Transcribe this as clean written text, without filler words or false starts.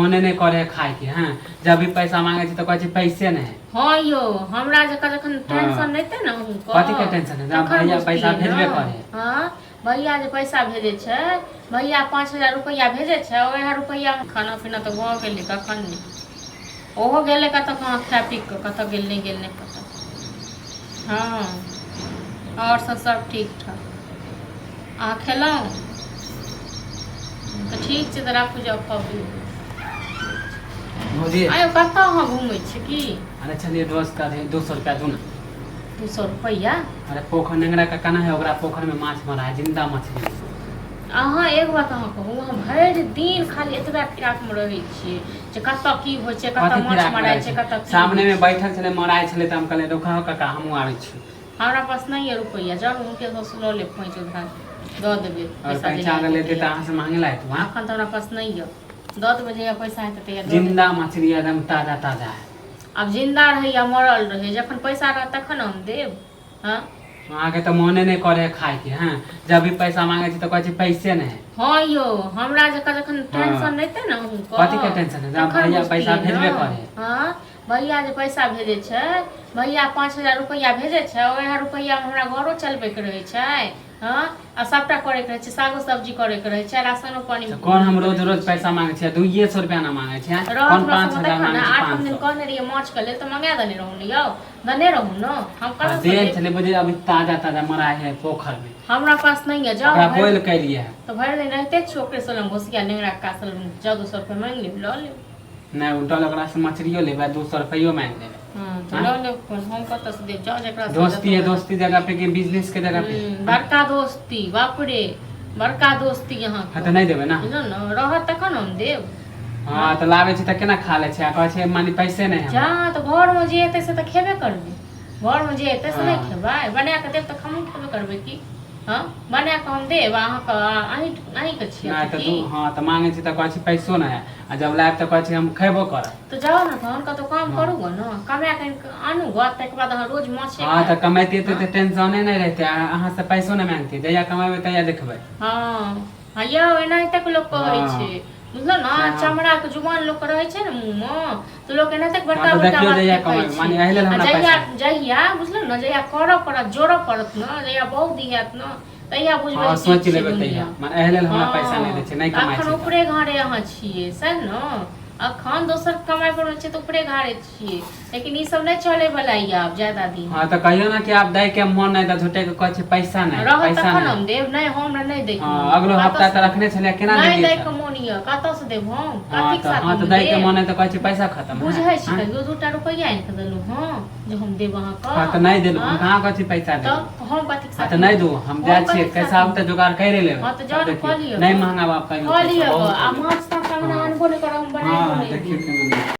मोने नहि करे है खायके। हँ, जब भी पैसा मांगे छी तऽ कहै छै पैसे नहि है। हँ यौ, हमरा जकाँ जखन टेंशन रहितै ने अहूँके, कथी के टेंशन है? जब तखन भैया पैसा बुझतियै भेजबे ने। करे है। हँ, भैया जे पैसा भेजै छै, भैया 5000 रुपैआ भेजै छै, ओएह रुपैआमे खाना पीना तऽ भऽ गेलै कखन ने। ओहो गेलै कतऽ कहाँ खाय पी कऽ, कतऽ गेल नहि गेल नहि पता। हँ, आओर सब सब ठीक ठाक। अहाँ खेलहुँ तऽ ठीक छै, तऽ राखू, जाउ खाउ पीबू। भौजी। आयो, कतऽ अहाँ घुमै छी की? अरे चलिए दोस्त का 200 रुपया दू ना। 200 रुपैआ? अरे पोखर नेंगरा का कना है, ओकरा पोखर में माछ मरा है, जिंदा मछली। अहाँ एक बात अहाँ कहू, अहाँ भरि दिन खाली एतबे फिराकमे रहै छियै जे कतऽ की होइ छै, कतऽ कथी माछ फिराक मराइ रहै छै, छै? कतऽ की सामने होइ में छै। बैठल छलै, मराइ छलै, तऽ हम कहलियै रुका हो काका, हमहूँ आबै छी। हमरा पास नहि यऽ रुपैआ, जाउ हुनके सबसँ लऽ लेब, पैंच उधार दऽ देबै। और पैसा पैसा जहिया अगर हेतै लेते तऽ तहिया। अहाँ से मांगे ला हेतु। हाँ, एखन तऽ हमरा पास नहि यऽ, दऽ देबै जहिया पैसा हेतै तहिया दऽ देबै। जिंदा मछली एकदम ताजा ताजा है। आब जिंदा रहै या मरल रहै, जखन पैसा रहत तखन हम देब। हँ, अहाँके तऽ मोने नहि करे है खायके। हँ, जब भी पैसा मांगे छी तऽ कहै छी पैसे नहि है। हँ यौ, हमरा जकाँ जखन टेंशन रहितै ने अहूँके, कथी के टेंशन है? जब तखन भैया पैसा बुझतियै भेजबे ने। करे है। हँ, भैया जे पैसा भेजै छै, भैया 5000 रुपैआ भेजै छै, ओएह रुपैआमे हमरा घरो चलबैके रहै छै। हँ, आ सभटा करैके रहै छै, सागो सब्जी करैके रहै छै, राशनो पानी। तऽ कोन हम रोज रोज पैसा मांगे छियै? 200 रुपया ना मांगे छियै। रहत कोन हमरा पाँच सबमे हजार तखन ने। मांगे छी? आठम पाँच दिन सौ कहने रहियै माछके लेल तऽ मंगा देने रहू ने यौ, देने रहू ने हम। हाँ, कतऽसँ देल देब? छलै बुझे, अभी ताजा ताजा मराइ है पोखर में। हमरा पास नहि यऽ, जाउ। ओकरा भरि बोइल कैलियै है। तऽ भरि दिन रहिते छियै ओकरे सलम घोसिया नेंगरा कासल, जाउ 200 रुपया मांगि लेब, लऽ लेब। नहि, उल्टल ओकरा से मछलियो लेबै, 200 रुपैयो मांगि लेबै। हँ, तऽ हाँ? लऽ लेब, कोन हम कतऽसँ देब? जाउ जकरा से दोस्ती है जतऽ। दोस्ती जगह पे कि बिजनेस के जगह पे? बड़का दोस्ती, बाप रे, बड़का दोस्ती अहाँके। हाँ, तऽ नहि देबै ना? बुझलहुँ ने, रहत तखन हम देब। हाँ, तऽ लाबै छी तऽ केना खा लै छै आ कहै छै मानी पैसे नहि जा हमरा। तऽ घरमे जे हेतै से तऽ खेबे करबै, घरमे जे हेतै से नहि खेबै? बना कऽ देब तऽ हमहूँ खेबे करबै की। हँ, बना कऽ हम देब अहाँके? अहीं अहींके छियै नहि तऽ की? दू, हँ, तऽ मांगे छी तऽ कहै छी पैसो नहि है, आ जब लायब तऽ कहै छी हम खेबो करब। तऽ जाउ ने तहन कतहु काम करू गऽ ने, कमा कऽ आनू गऽ, ताहिके बाद अहाँ रोज माछे हँ, तऽ खायब। कमैतियै तऽ टेंशने नहि रहितै आ अहाँ से पैसो नहि मांगतियै। जहिया कमेबै तहिया देखबै। हँ हँ यौ, एनाहिते लोक कहै छै, बुझलहुँ ने? चमड़ाके जुबान लोकके रहै छै ने मुँहमे, तऽ लोक एनाहिते बड़का तऽ बड़का देखियौ बात जहिया फेकै कमेबै, छै। माने एहि लेल आ हमरा जहिया पैसा जहिया बुझलहुँ ने, जहिया करऽ पड़त, जोड़ऽ पड़त ने, जहिया बहुत हैत ने, तहिया बुझबै हँ, जे की सोचि छै लेबै दुनिया। तहिया। माने एहि लेल हमरा पैसा नहि दै छै, नहि हँ, कमाइ अखन छै तऽ। ऊपरे घरे अहाँ छियै सएह ने, अखन दोसर कमाइ पर मे छियै तऽ ऊपरे घारे छियै, लेकिन ई सब नहि चले वाला यऽ आब ज्यादा दिन। हँ, तऽ कहियो ने कि आब दै के मोन नहि, तऽ झूठे के कहै छै पैसा नहि, रहत पैसा तखन नहि। हम देब, नहि हमरा नहि दै के हँ, मोन। अगलो हफ्ता कतऽसँ तऽ रखने छलियै, केना नहि देलियै दै तऽ? के मोन यऽ, कतऽसँ देब हम? हँ, कथीके तऽ साथ हँ, तऽ हम दै के देब? मोन है तऽ कहै छै पैसा खतम है। बुझै छी? हँ? कहियो दूटा रुपैआ आनि कऽ देलहुँ हँ जे हम देब अहाँके? हँ, तऽ नहि देलहुँ हम। हँ? कहाँ कहै छी पैसा तऽ देलहुँ? हम कथीके हँ, साथ तऽ नहि दू, हम जाइ हम छियै, कथीके कैसा साथ आब तऽ जोगाड़ करि लेबै। हँ, तऽ जाउ तब ने, देखियौ कऽ लिअ। नहि महंगा बाप कहियो कऽ पैसा लिअ बहुत आ हो गेल। माछ ताछ अंगना हँ। अनबो नहि करब, हम बनाइबो हँ, नहि देखियौ देब। केना।